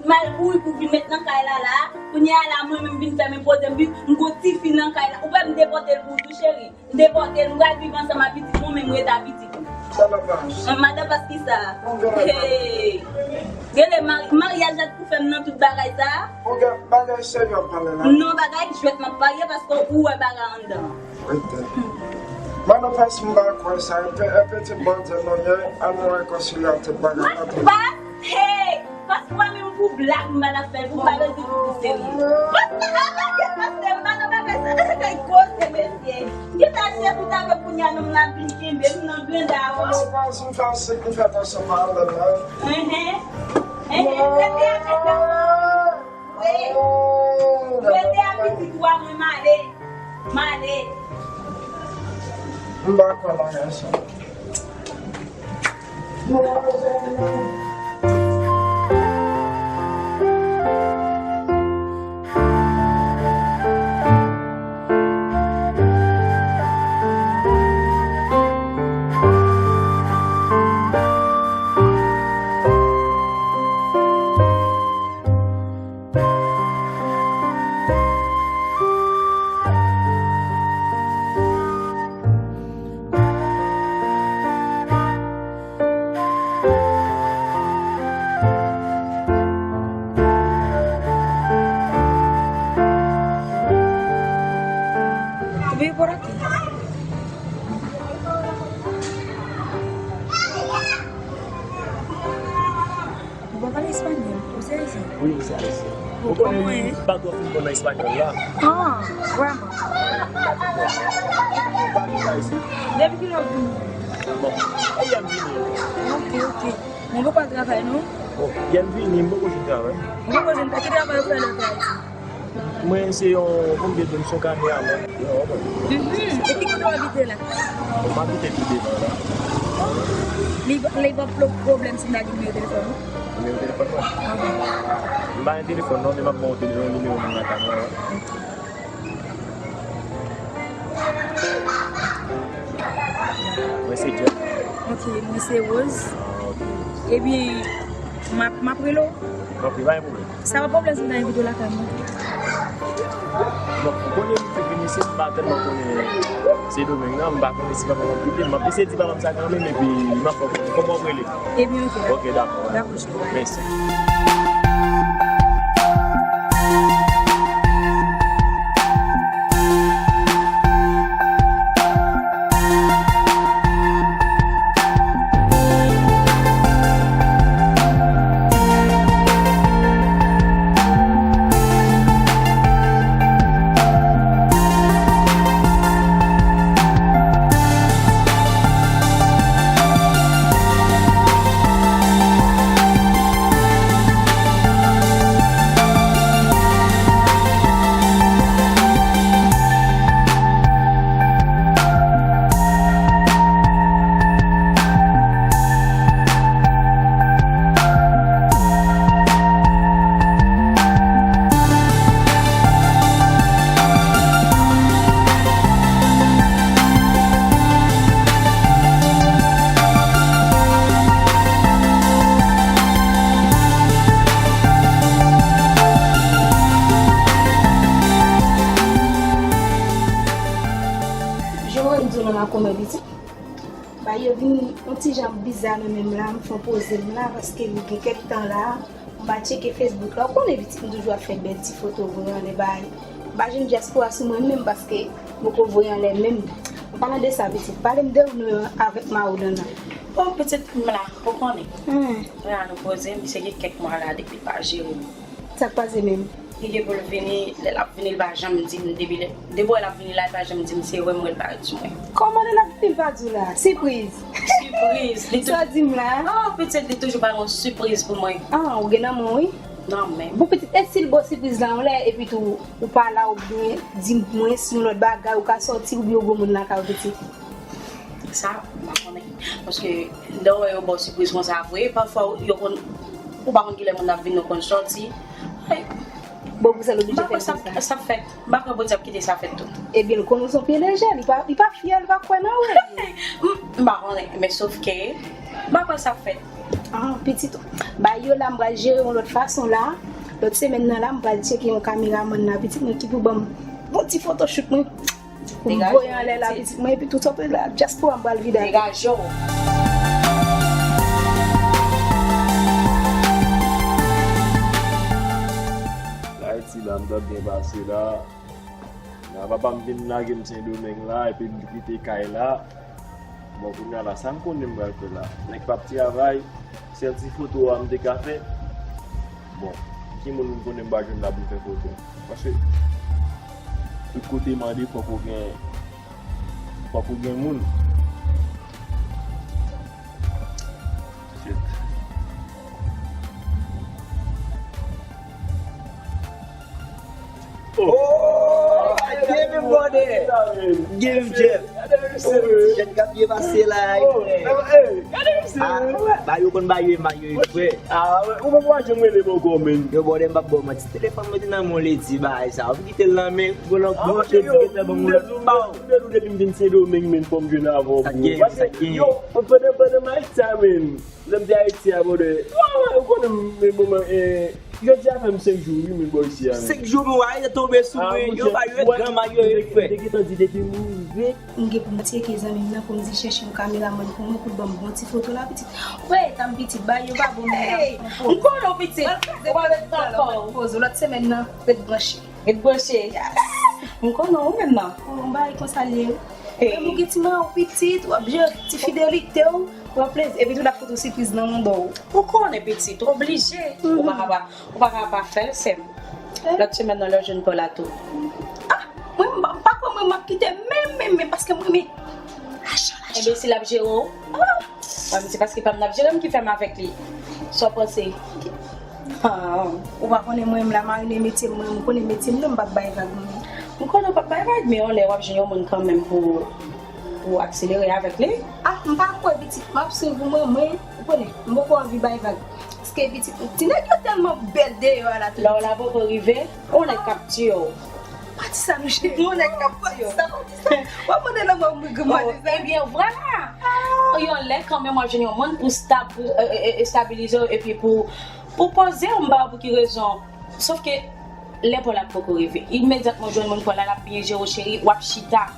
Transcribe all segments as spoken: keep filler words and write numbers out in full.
M al kouri pou vin met nan kay la la. Kounye a la, mwen menm vin fè m poze m, vin, m gon tifi nan kay la. Ou kwè m depòte l pou ou tou, cheri? M depòte l, m pral viv ansanm ak pitit mwen, men m ret ak pitit ou. Madan Pas. Madan Pas kisa? Hey. Gade, mari-, maryaj la t pou fè m nan tout bagay sa. Bagay serye w ap pale la. Non, bagay jwèt m ap pale paske ou wè bagay anndan. Madan Pas, m pa kwè sa. Epi, epi ti bòdye nou ye, an nou rekonsilye tout bagay la. Pas, hey! Pas pa menm pou blag, m pa t ap fè l, pou m pa bezwen pou serye. Pas, atake, pas, m pa nan bagay sa, kay koze, mesye. Ki ta se pou ta fè kounye a, nonm la vin kenbe m nan granda, o. Pas, pas, m fè sik, m fè tansion pa ale la. Enhen. Enhen, rete avèk la. Wi. Rete a pitit ou a, mwen m ale. M ale. M pa kwè bagay sa. Veye pou la ki? Ou pa pale espanyòl, ou se ayisyen? Wi, m se ayisyen. Ou konnen li pa twò fin bon nan espanyòl la. Ah, vrèman. Depi kilè w vini? Bon, yè m vini. Ok, ok. Men ou pa travay non? Bon, yè m vini, m poko jwenn travay. Ou poko jwenn travay, ki travay ou fè lè w te Ayiti? Mwen se yon, kòm yo di m, se yon kameraman. Mhm. E ki kote w abite la? Bon, m abite pi devan la. Li, li p ap pwoblèm si m ta gen nimewo telefòn ou? Nimewo telefòn mwen? Ahn. M pa gen telefòn non, men m ap ba w tele-, yon nimewo moun lakay mwen. Ok. Mwen se John. Ok, mwen se Rose. Ah, ok. Ebyen, m ap, m ap rele w. Ok, pa gen pwoblèm. Sa pa pwoblèm si m ta envite w lakay mwen? Bon, ou konnen m te vin isit, m pa tèlman konnen Sendomeng nan, m pa konnen si papa m ap kite m. M ap eseye di papa m sa kanmenm, epi m ap fè w konnen. Kòman w ap rele? Ebyen, ok. Ok, dakò. Dakò, cheri. Mèsi. Jan w wè m di w nan lakou mwen pitit, bagay yo vin yon ti jan biza nan men m la, m fè yon poze m la, paske m gen kèk tan la, m pa tcheke Facebook la. Ou konnen pitit m toujou ap fè bèl ti foto voye anlè bagay. M pa jwenn dyaspora sou mwen menm, paske m poko voye anlè menm. An palan de sa, pitit, pale m de ou non avèk mari w Dana. Bon, pitit m la, ou konnen. Hmm. Lè a nou poze, misye gen kèk mwa la depi l pa jere m. Sa k pase menm? Li gen pou l vini, lè l ap vini, l pa janm di m depi lè. Depi wè l ap vini la, l pa janm di m se wè m wè l pa di mwen. Kòman lè l ap vini l pa di w la? Sipriz. Sipriz. Li tou- Sa w di m la? Oh, pitit, li toujou pa yon sipriz pou mwen. Ah, ou gen nan men w, wi. Nan men. Bon, pitit, e si l ba w sipriz la yon lè, epi tou, ou pa la, oubyen di m mwen si yon lòt bagay, ou ka sòti, oubyen ou gon moun lakay ou, pitit? Sa, m pa konnen. Paske, lè w wè yo ba w sipriz konsa vre, pafwa, yo konn, ou pa konn kilè moun ap vin, nou konn sòti. Ay, Bon, pou sa l oblije fè l konsa. M pa kwè sa, sa fèt. M pa kwè Bondye ap kite sa fèt tou. Ebyen, l konnen w se yon pye lejè, li pa, li pa fyè, li pa kwè nan ou. M, m pa konnen, men sof ke, m pa kwè sa fèt. Ah, pitit, bay yo la, m pral jere yon lòt fason la. Lòt semèn nan la, m pral tcheke yon kameramann la, pitit mwen ki pou ban m bon ti photoshoot mwen. Pou m voye anlè la, pitit mwen, epi tout sa, la dyaspora m pral vide avè. Degaje w. Ayiti la, m t ap byen pase la. La, papa m vin lage m Sendomeng la, epi m kite kay la. Bon, kounye a la, sa m konnen m pral fè la? Nèg p ap travay, sèl ti foto a m te ka fè. Bon, ki moun m konnen m pa jwenn la pou m fè foto? Paske tout kote mande, fòk ou gen, fòk ou gen moun. Shit. Oh, give him money. Give him Jeff. Ti jèn k ap byen pase la, frè. Ah, ba yo konn ba yo, ba yo, frè. Ah, ou pa janm rele m ankò, men. Yo, bòdè, m p ap ba w manti. Telefòn mwen te nan men w ledi, bagay sa. Ou kite l nan men, bon, lòt, bon, lòt ledi gentan ban m lòt. Depi m vin Sendomeng, men, fò m jwenn avè w, bro. Sa gen, sa gen. Yo, pandan, pandan m Ayiti a, men. Lè m te Ayiti a, bòdè. Ou konnen, men, moman, eh, jodi a fè m senk jou, wi, men, bò isi a, men. Senk jou, men, w a tonbe sou mwen, yo ba yo gran mayo, yo fè. M te gentan di depi m rive. M gen pou m tcheke zanmi m nan, pou m di chèche yon kameramann pou mwen, pou l ban m bon ti foto la, pitit. Ou pa eta m pitit, ba yo pa bon, men. Hey, m konnen w pitit. Ou pa ret pran kò w. Poze w lòt semèn nan, ret branche. Ret branche. Yes. M konnen w menm nan. Ou yon bagay konsa l ye. Hey. Menm ou gen ti mayo pitit, w ap jere ti fidelite w, w ap plezi. Epi tou l ap fout ou sipriz nan manda w. Ou konnen pitit, ou oblije. Ou pa ka pa, ou pa ka pa fè l, sè m. Lòt semèn nan lè w jwenn kò la tou. Ah, mwen m pa, m pa kwè mwen m ap kite menm, menm, menm, paske mwen, men, lajan, lajan. Enben, si l ap jere w, ah, mwen, se paske pa m n ap jere m ki fè m avèk li. Sa w panse? Ah, ou pa konnen mwen, m la marine metye m, mwen, m konnen metye m, non, m p ap bay vag, mwen. M konnen w p ap bay vag, men yon lè w ap jwenn yon moun kanmenm pou, pou akselere avèk li. Ah, m pa kwè, pitit, m ap swiv ou, mwen, mwen, ou konnen, m poko anvi bay vag. Paske, pitit, ti nèg yo tèlman bèl deyò a la, tou. Lè w la poko rive, yon nèg k ap tiye w. Pati sa, nou cheri. Yon nèg k ap tiye w. Pati sa, pati sa. W ap mande lanmò mwen, granmadi sa. Ebyen, vwala. Yon lè, kanmenm, w ap jwenn yon moun pou stab-, pou, e, e, e, estabilize w, epi pou, pou poze w, m pa wè pou ki rezon. Sòf ke lè pa w la poko rive. Imedyatman w jwenn moun pa w la, l ap byen jere w, cheri, w ap chita.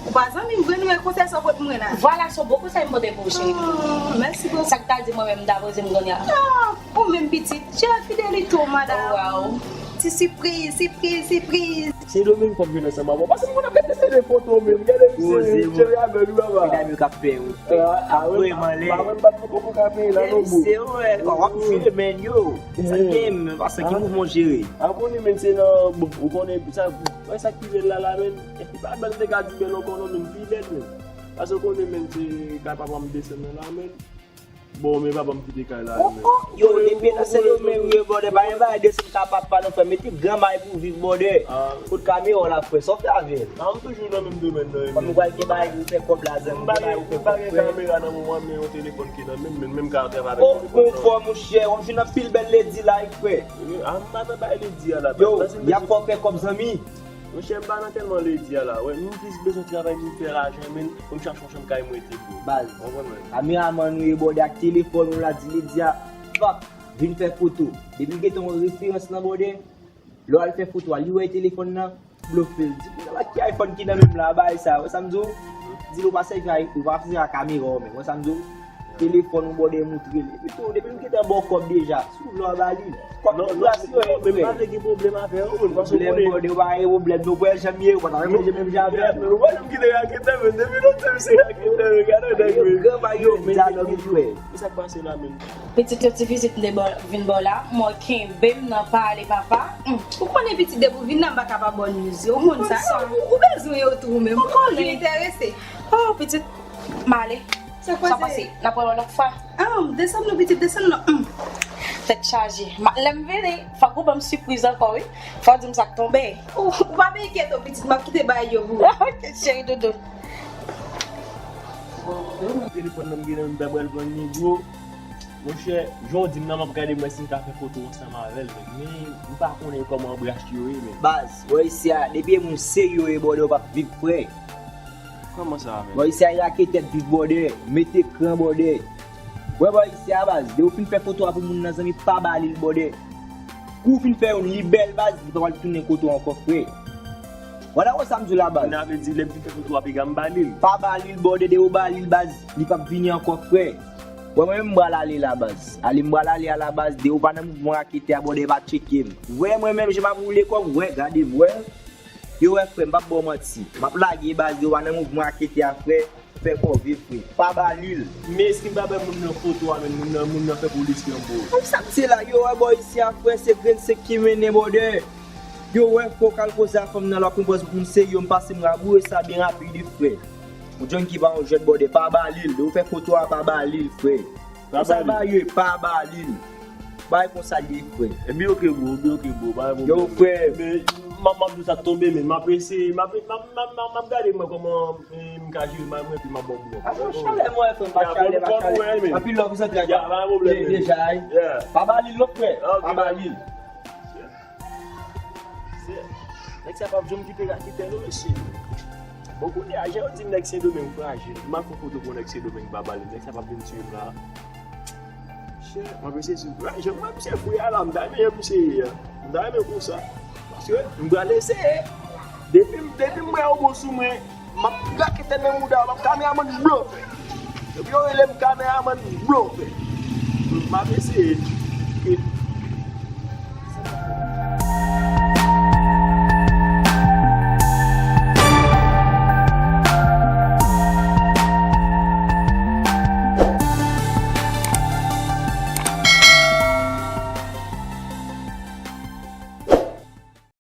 Ou pa zanmi m vre, nou e konsèy sa w pote mwen la. Vwala, se yon bon konsèy m pote pou ou, cheri. Oh, mèsi bokou. Sa k ta di mwen menm, m ta poze m kounye a. Ah, ou menm pitit, jere fidelite w, madanm. Oh, wow. Ti sipriz, sipriz, sipriz. Sendomeng fò m jwenn ansanm avè w. Paske m konn ap gade seri de foto menm. Gade misye, cheri avè l, wi, papa. Medam yo k ap fè, wi. Ah, ah, ap voye m anlè. Pa mwen, m pa t poko ka peye la, non, bro. Misye, wè, w ap jere, men, yo. Sa gen, men, paske ki mouvman w jere? Ah, ou konnen, men, se nan, bon, ou konnen, sa, wè, sa k pi bèl la, la, men. Epi pa bèl, m te ka di bèl ankò, non, men, pi bèl, men. Paske ou konnen, men, se kay papa m desann nan la, men. Bon, men papa m kite kay la, men. Yo, depi nan Sendomeng, wi, bòdè, pa gen bagay desann ka papa nou fè. Mete gran may pou viv, bòdè. Kot kamera w la, frè? Sa w fè avè l? Ah, m toujou nan menm domèn nan, wi. Kòm ou pral gen bagay pou fè kòb la, zanmi, gen bagay pou fè kòb, frè. M pa gen kamera nan men mwen, men yon telefòn ki nan men m, men m ka travay avèk telefòn nan. Ou fò, monchè, w ap jwenn anpil bèl ledi la, wi, frè. Ah, m pa nan bay ledi a la. Yo, y ap fè w fè kòb, zanmi. Monchè, m pa nan tèlman ledi a la. Wè, m jis bezwen travay pou m fè lajan, men, pou m chache yon chanm kay mwen rete, bro. Baz. Ou konprann mwen? Kameramann ou ye, bòdè, ak telefòn ou la, di ledi a, pap, vin fè foto. Depi l gentan yon referans nan bòdè, lè w al fè foto a, li wè telefòn nan, blofe l. Di, "Kounye a la, ki iPhone ki nan men m la, bay sa?" Wè sa m di w? Di l ou pa sèvi a, ou pa sèvi a kamera w menm. Wè sa m di w? Telefòn ou bòdè moutre l. Epi tou, depi m gentan ba w kòb deja, si w vle w a ba li. Kòb nan plas yo, men m pa vle gen pwoblèm avè w, men paske w konnen. Pwoblèm, bòdè, ou pa gen pwoblèm, nou pral janm ye, ou pa ta renmen menm jan avè m. Men ou pa janm kite raketè, men depi lontan m se raketè, men gade nèg, men. Yo, gran bagay yo, men dyalòg, frè. Men sa k pase la, men? Pitit, yon ti vizit m te ba w, vin ba w la, m wè w kenbe m nan pale, papa. Hum. Ou konnen pitit, depi w vin la, m pa ka pa ba w news yo. Ou konn sa, non? Ou bezwen yo tou, ou menm. Ou konnen. Ou enterese. Oh, pitit, m ale. Sa k pase? N ap wè lòt fwa. Ah, desann non, pitit, desann non. Hum. Tèt chaje. Lè m vini, fòk ou ban m sipriz ankò, wi. Fò w di m sa k tonbe. Ou, ou pa enkyete w, pitit, m ap kite bagay yo pou ou. Ok, cheri doudou. Telefòn nan m gen nan men m, m ta pral vann li, bro. Monchè, jan w di m nan, m ap gade m wè si m ka fè foto ansanm avè l, men, men m pa konnen kòman brach yo ye, men. Baz, bò isi a, depi e moun serye w ye, bòdè, w p ap viv, frè. Kòman sa, men? Bò isi a, raketè viv, bòdè, mete kran, bòdè. Wè bò isi a baz, depi w fin fè foto a pou moun nan zanmi, pa ba li l bòdè. Kou w fin fè youn, li bèl baz, li pa pral tounen kote w ankò frè. Wala wè sa m di w la baz. Moun nan vle di lè m fin fè foto a piga m ba li l. Pa ba li l bòdè, depi w ba li l baz, li p ap vini ankò frè. Wè mwen menm m pral ale la baz. Ale m pral ale a la baz, depi w pa nan mouvman raketè a bòdè pa tcheke m. Wè mwen menm jan m ap woule kò m, wè gade m, wè. Yo wè frè m p ap ba w manti. M ap lage baz, depi w pa nan mouvman raketè a frè. Fè kò viv frè. Pa ba li l. Men èske m pa bay moun nan foto a menm, moun nan, moun nan fè polis nan bo. Kòm sa m se la, yo wè bò isi a frè, se grenn senk ki mennen bòdè. Yo wè fò w kal koze a fanm nan la, konprann se moun serye, m pase m raboure sa byen rapid wi frè. Yon jèn ki pa yon jèn bòdè, pa ba li l. Lè w fè foto a, pa ba li l frè. Konsa ba yo, pa ba li l. Bay konsa l ye frè. Epi oke bro, epi oke bro, pa gen pwoblèm. Yo frè. Men m ap, m ap di w sa tonbe men m ap eseye, m ap, m ap, m ap, m ap gade mwen kòman eh, m ka jere mal mwen epi m ap ba w bro. A fò chalè mwen frè m, pa chalè, pa chalè. Anpil love zantraj. Ya, pa gen pwoblèm men. Deja wi. Pa ba li l non frè. Pa ba li l. Se, nèg sa p ap janm kite raketè non mesye. Bon kounye a jan yo di m nèg Sendomeng frajil, m al fè foto pou nèg Sendomeng pa ba li, nèg sa p ap vin tiye m la. Chè, m ap eseye sou. Jan m ap se fou a la, m ta renmen jan misye ye a. M ta renmen konsa. Paske m pral eseye. Depi, depi m wè yon bon sou mwen, m ap raketè nan mouda, m ap kameramann blofè. Depi yo rele m kameramann blofè. M ap eseye.